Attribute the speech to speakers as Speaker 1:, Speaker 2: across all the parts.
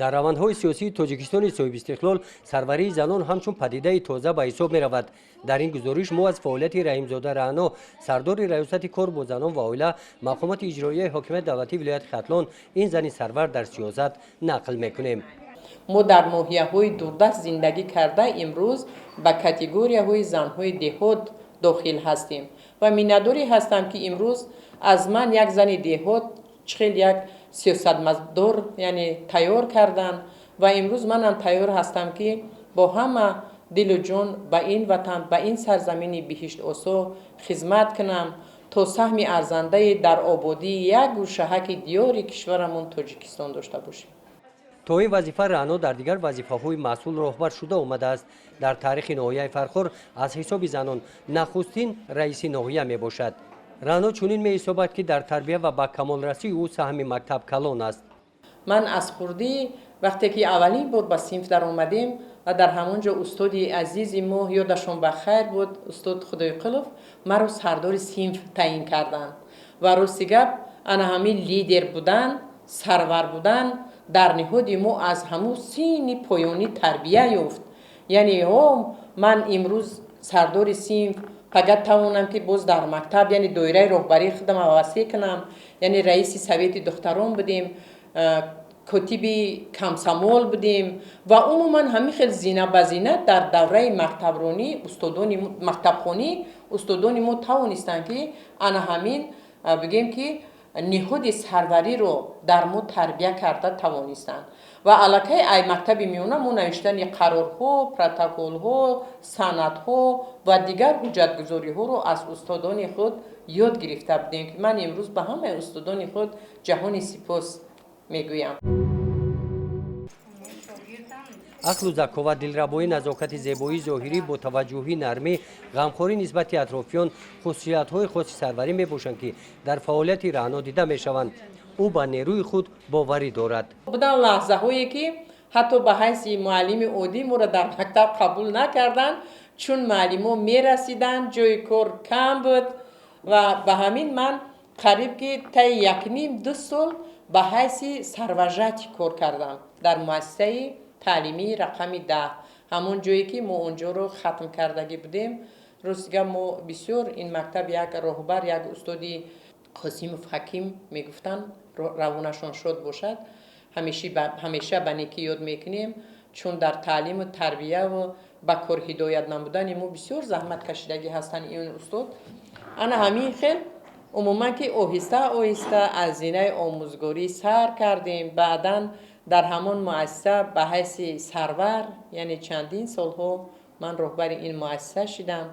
Speaker 1: Дар равандҳои сиёсии Тоҷикистони соҳибистиқлол сарварии занон ҳамчун падидаи тоза ба ҳисоб меравад. Дар ин гузориш мо аз фаъолияти Раҳимзода Раъно, сардори Раёсати кор бо занон ва оила, мақомоти иҷроияи ҳокимияти давлатии вилояти Хатлон, ин зани сарвар дар сиёсат нақл мекунем.
Speaker 2: Мо дар ноҳияҳои дурдаст зиндагӣ карда, имрӯз ба категорияҳои занҳои деҳот дохил ҳастем ва миннатдорӣ ҳастам, ки имрӯз аз ман як зани деҳот чӣ хел як сиёсатмадор, яъне, тайёр карданд ва имрӯз манам тайёр ҳастам, ки бо ҳама дилу ҷон ба ин ватан, ба ин сарзамини биҳиштосо хизмат кунам, то саҳми арзандае дар ободии як гӯшаҳаки диёри кишварамон Тоҷикистон дошта бошем.
Speaker 1: То ин вазифа Раъно дар дигар вазифаҳои масъул роҳбар шуда омадааст. Дар таърихи ноҳияи Фархор аз ҳисоби занон нахустин раиси ноҳия мебошад. Раъно чунин меҳисобад, ки дар тарбия ва ба камолрасии ӯ саҳми мактаб калон аст.
Speaker 2: Ман аз хурдӣ, вақте ки аввалин бор ба синф даромадем ва дар ҳамон ҷо устоди азизи мо, ёдашон ба хайр буд, устод Худойқулов, маро сардори синф таъин карданд ва рости гап, ана ҳамин лидер будан, сарвар будан дар ниҳоди мо аз ҳамун синни поёнӣ тарбия ёфт. Яъне о ман имрӯз сардори синф, фақат тавонам, ки боз дар мактаб, яъне, доираи роҳбарии худам васеъ кунам. Яъне раиси совети духтарон будем, котиби комсомол будем ва умуман ҳамин хел зина ба зина дар давраи мактабронӣ, устодони мактабхонӣ, устодони мо тавонистанд, ки ана ҳамин, бигем, ки ниҳоди сарвариро дар мо тарбия карда тавонистанд. Ва аллакай ай мактаби миёна мо навиштани қарорҳо, протоколҳо, санадҳо ва дигар ҳуҷҷатгузориҳоро аз устодони худ ёд гирифта будем, ки ман имрӯз ба ҳамаи устодони худ ҷаҳони сипос мегӯям.
Speaker 1: Ақлу заковат, дилрабоӣ, назокати зебоии зоҳирӣ, бо таваҷҷӯҳӣ, нармӣ, ғамхорӣ нисбати атрофиён хусусиятҳои хоси сарварӣ мебошанд, ки дар фаъолияти Раъно дида мешаванд. Ӯ ба нерӯи худ боварӣ дорад.
Speaker 2: Буданд лаҳзаҳое, ки ҳатто ба ҳайси муаллими оддӣ моро дар мактаб қабул накарданд, чун муаллимо мерасиданд, ҷои кор кам буд. Ва ба ҳамин ман қариб ки таи якним ду сол ба ҳайси сарвожатый кор кардам дар муассисаи таълимии рақами 10, ҳамон ҷое ки мо онҷоро хатм кардагӣ будем. Ростига, мо бисёр ин мактаб, як роҳбар, як устоди Қосимов Ҳаким мегуфтанд, равонашон шод бошад, ҳамеша ба некӣ ёд мекунем, чун дар таълиму тарбияву ба кор ҳидоят намудани мо бисёр заҳмат кашидагӣ ҳастанд ин устод. Ана ҳамин хел умуман, ки оҳиста оҳиста аз зинаи омӯзгорӣ сар кардем, баъдан дар ҳамон муассиса ба ҳайси сарвар, яъне чандин солҳо ман роҳбари ин муассиса шидам.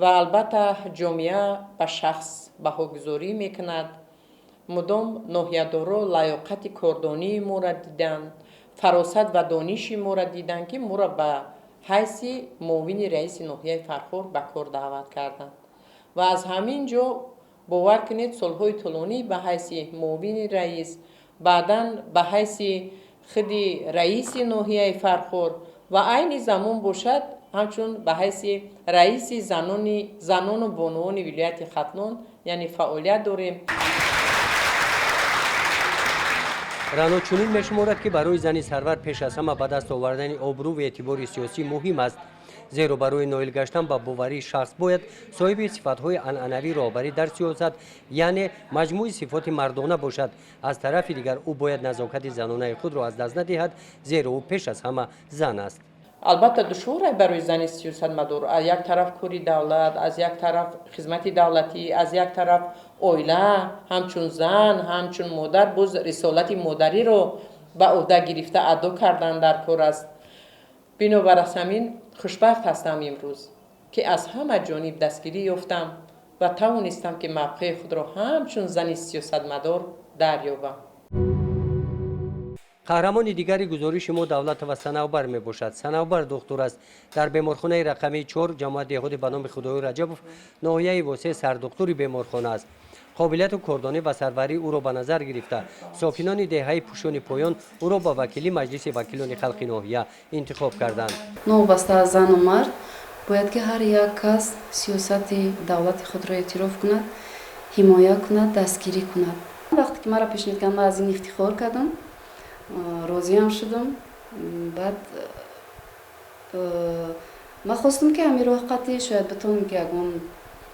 Speaker 2: Ва албатта ҷомеа ба шахс баҳогузорӣ мекунад. Мудом ноҳиядоро лаёқати кордонии моро диданд, фаросат ва дониши моро диданд, ки моро ба ҳайси муовини раиси ноҳияи Фархор ба кор даъват карданд. Ва аз ҳамин ҷо, бовар кунед, солҳои тӯлонӣ ба ҳайси муовини раис, баъдан ба ҳайси худи раиси ноҳияи Фархор ва айни замон бошад, ҳамчун ба ҳайси раиси занону бонувони вилояти Хатлон, яъне, фаъолият дорем.
Speaker 1: Раъно чунин мешуморад, ки барои зани сарвар пеш аз ҳама ба даст овардани обрӯ ва эътибори сиёсӣ муҳим аст, зеро барои ноил гаштан ба боварии шахс бояд соҳиби сифатҳои анъанавии роҳбарӣ дар сиёсат, яъне маҷмӯи сифоти мардона бошад. Аз тарафи дигар, ӯ бояд назокати занонаи худро аз даст надиҳад, зеро ӯ пеш аз ҳама зан аст.
Speaker 2: Албатта, душвор аст барои зани сиёсатмадор: аз як тараф кори давлат, аз як тараф хизмати давлатӣ, аз як тараф оила, ҳамчун зан, ҳамчун модар боз рисолати модариро ба ӯҳда гирифта адо кардан дар кор аст. Бинобар аз ҳамин хушбахт ҳастам имрӯз, ки аз ҳама ҷониб дастгирӣ ёфтам ва тавонистам, ки мавқеи худро ҳамчун зани сиёсатмадор дарёбам.
Speaker 1: Қаҳрамони дигари гузориши мо Давлатова Санавбар мебошад. Санавбар духтур аст. Дар беморхонаи рақами 4 ҷамоат деҳоти ба номи Худои Раҷабов, ноҳияи Восеъ, сардухтури беморхона аст. Қобилияту кордонӣ ва сарварии ӯро ба назар гирифта, сокинони деҳаи Пӯшони Поён ӯро ба вакили Маҷлиси вакилони халқи ноҳия интихоб карданд.
Speaker 3: Новобаста аз зану мард, бояд ки ҳар як кас сиёсати давлати худро эътироф кунад, ҳимоя кунад, дастгирӣ кунад. Вақте ки маро пешниҳод карданд, ман аз ин ифтихор кардам. Розиам шудам. Баъд ман хостам, ки ҳамин роҳ қатъӣ шояд битонам, ки ягон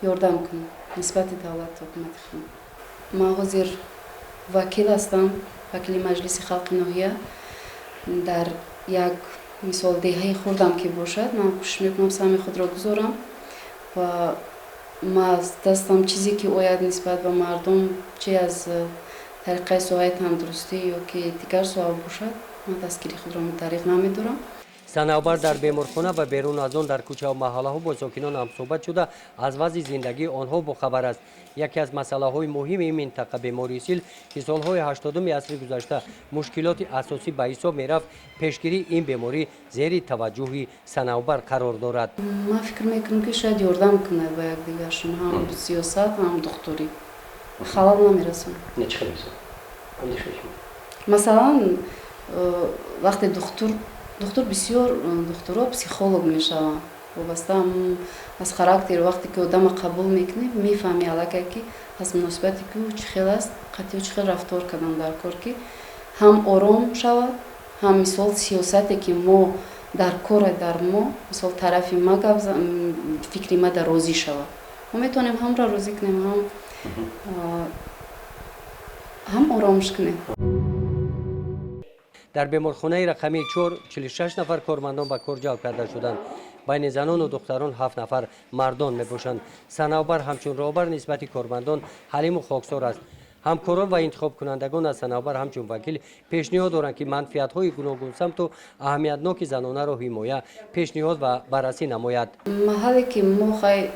Speaker 3: ёрдам кунам нисбати давлату ҳукумати худам. Ман ҳозир вакил ҳастам, вакили Маҷлиси халқи ноҳия. Дар як мисол деҳаи хурдам ки бошад, ман кӯшиш мекунам саҳми худро гузорам ва ма аз дастам чизе ки ояд нисбат ба мардум, чи аз тариқаи соҳаи тандурустӣ ё ки дигар соҳа бошад, ман дастгирии худро дариғ намедорам.
Speaker 1: Санавбар дар беморхона ва берун аз он дар кӯчаву маҳаллаҳо бо сокинон ҳамсӯҳбат шуда, аз вазъи зиндагии онҳо бохабар аст. Яке аз масъалаҳои муҳими ин минтақа бемории сил, ки солҳои 80-уми асри гузашта мушкилоти асосӣ ба ҳисоб мерафт, пешгирии ин беморӣ зери таваҷҷӯҳи Санавбар қарор дорад.
Speaker 3: Ман фикр мекунам, ки шояд ёрдам кунад ба якдигаршон, ҳам сиёсат, ҳам духтурӣ халал намерасонад. Масалан, вақте духтур, бисёр духтурҳо психолог мешаванд, вобаста аз характер. Вақте ки одама қабул мекунӣ, мефаҳми аллакай, ки аз муносибате ки ӯ чӣ хел аст, қатъи ӯ чӣ хел рафтор кардан дар кор, ки ҳам ором шавад, ҳам мисол сиёсате ки мо дар коре, дар мо мисол тарафи ма гап, фикри ма дар розӣ шавад. Мо метавонем ҳамро розӣ кунем, ҳам оромш кунем.
Speaker 1: Дар беморхонаи рақамии 4 46 нафар кормандон ба кор ҷалб карда шуданд. Байни занону духтарон 7 нафар мардон мебошанд. Санавбар ҳамчун роҳбар нисбати кормандон ҳалиму хоксор аст. Ҳамкорон ва интихобкунандагон аз Санавбар ҳамчун вакил пешниҳод доранд, ки манфиатҳои гуногунсамту аҳамиятноки занонаро ҳимоя, пешниҳод ва баррасӣ намояд.
Speaker 3: Маҳалле ки мо хай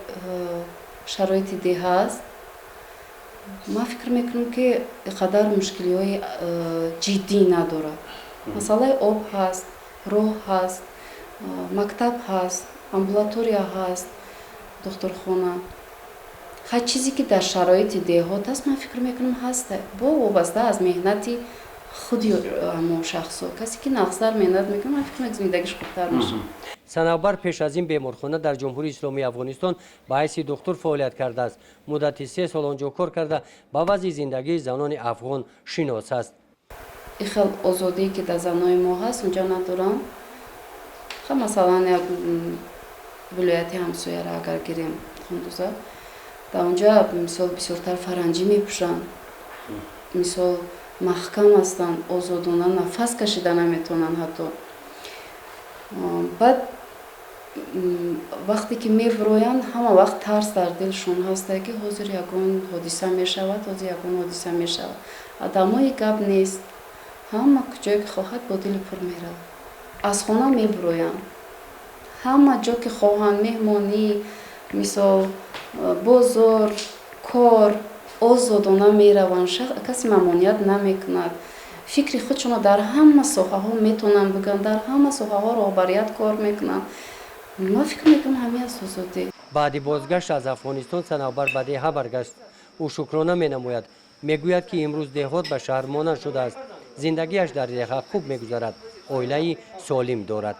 Speaker 3: шароити деҳа аст, ман фикр мекунам, ки қадар мушкилиҳои ҷиддӣ надорад. Масъалаи об ҳаст, роҳ ҳаст, мактаб ҳаст, амбулатория ҳаст, духтурхона. Ҳар чизе ки дар шароити деҳот аст, ман фикр мекунам, ҳаста, бо вобаста аз меҳнати худи ҳамон шахсо. Касе ки нағзтар меҳнат мекунад, ман фикр мекунам, зиндагиш хубтар мешавад.
Speaker 1: Санавбар пеш аз ин беморхона дар Ҷумҳурии Исломии Афғонистон ба ҳайси духтур фаъолият кардааст. Муддати 3 сол он ҷо кор карда, ба вазъи зиндагии занони афғон шинос аст.
Speaker 3: Ин хел озодие ки дар занои мо ҳаст, унҷа надоранд. Ха, масалан, як вилояти ҳамсояро агар гирем, Хундуза, дар онҷа мисол бисёртар фаранҷӣ мепӯшанд, мисол маҳкам ҳастанд, озодона нафас кашида наметавонанд ҳатто. Баъд вақте ки мебироянд, ҳама вақт тарс дар дилшон ҳаста, ки ҳозир ягон ҳодиса мешавад, ҳозир ягон ҳодиса мешавад. Адамое гап нест, ҳама куҷое ки хоҳад, бо дили пур меравад. Аз хона мебироянд, ҳама ҷо ки хоҳанд, меҳмонӣ, мисол бозор, кор, озодона мераванд, касе мамоният намекунад. Фикри худшонро дар ҳама соҳаҳо метавонанд бигӯянд, дар ҳама соҳаҳо роҳбарият кор мекунанд. Ман фикр мекунам, ҳамин аст озодӣ.
Speaker 1: Баъди бозгашт аз Афғонистон Санавбар ба деҳа баргашт. Ӯ шукрона менамояд, мегӯяд, ки имрӯз деҳот ба шаҳр монанд шудааст. Зиндагиаш дар деҳа хуб мегузарад, оилаи солим дорад.